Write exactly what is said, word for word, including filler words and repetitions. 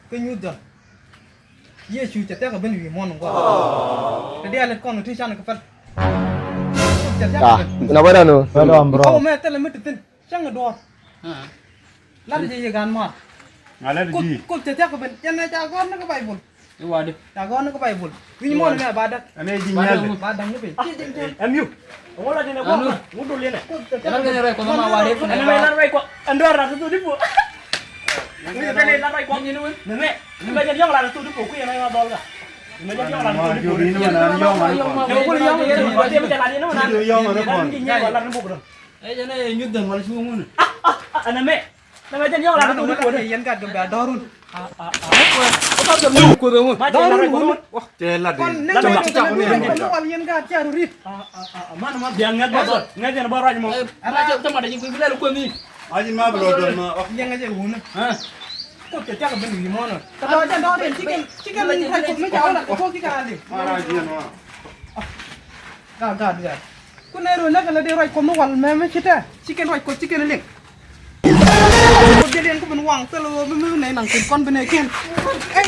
Kä nyuth jɔl. Yecu cɛ thia̱k kɛ ben wi̱i̱ muɔ̱ɔ̱n in gua̱a̱th. Te diaal lät kɔn kɛ ti can kɛ pɛl. Cɛ thia̱k kɛ ben. Na bä dan ɔ. Bä dan bro. Kɔw mɛ thilɛ mi ti thi̱n. Cäŋ kɛ duɔ̱ɔ̱r. Lat jɛ yɛ gan maar. Ŋa lat ji̱? Kuoth cɛ thia̱k kɛ ben. Cɛ nɛ ca gɔ̱r ni kɛ Baibol. I̱ wa̱a̱ di. Ca gɔ̱r ni kɛ Baibol. Wi̱i̱ muɔ̱ɔ̱n mɛ ba däk. Ɛn ɛ ji̱ nyal. Ba däk ni piny. Ɛm yu. Ŋu la di nɛ gua̱a̱th. Ŋu dul di nɛ. Kuoth cɛ thia̱k kɛ ben. Ɛn ɛ lat ruac kɔ. Ɛn duɔ̱ɔ̱r lat thuk di puɔ. Ŋu cɛ thia̱k lat ruac kɔ. Nɛ mɛ. Mɛ jɛ diɔ̱ŋ lat thuk di puɔ kui̱ ɛn ɛ ŋa dhɔl ka. Mɛ jɛ diɔ̱ŋ lat thuk di puɔ. Ɛ jɛn ɛ nyuth dhɛn wal cu ŋun. Ɛn ɛ mɛ. Nɛ mɛ jɛ diɔ̱ŋ lat thuk di puɔ. Yɛn gat gɛ bɛ dɔrun. Dɔrun wun. Cɛ lat di. Kɔn nɛ mɛ wal yɛn gat cɛ ru rit. Man ma biaŋ ŋɛth bä dhɔl. Ŋɛth yɛn bä ruac mɔ. Ɛn a cɛ tɛ ma dɛ ji̱ kui̱ bi lɛl kuämi. A ji̱ ma bi lɔ dɔl ma. Yɛn ŋɛth yɛ wun. Kuoth cɛ thia̱k ben wi̱i̱ muɔ̱ɔ̱n. Kɛ tɔ̱ jɛn dɔ̱ɔ̱r in ci kɛn, ci kɛn ruac Kuɔth mi ca wä lat kɛ Kuɔth ci kɛn a liŋ. Gaat, gaat, gaat. Kun nɛy ruɔ̱n näk kɛ lɛ dee ruac Kuɔth mi wal mɛmɛ ci tɛ. Ci kɛn ruac Kuɔth ci kɛn liŋ. Kuoth jɛ liɛn kä ben waŋ thil ɣöö bi mi nɛy naŋ thi̱n kɔn bi nɛy kɛn. Ɛ,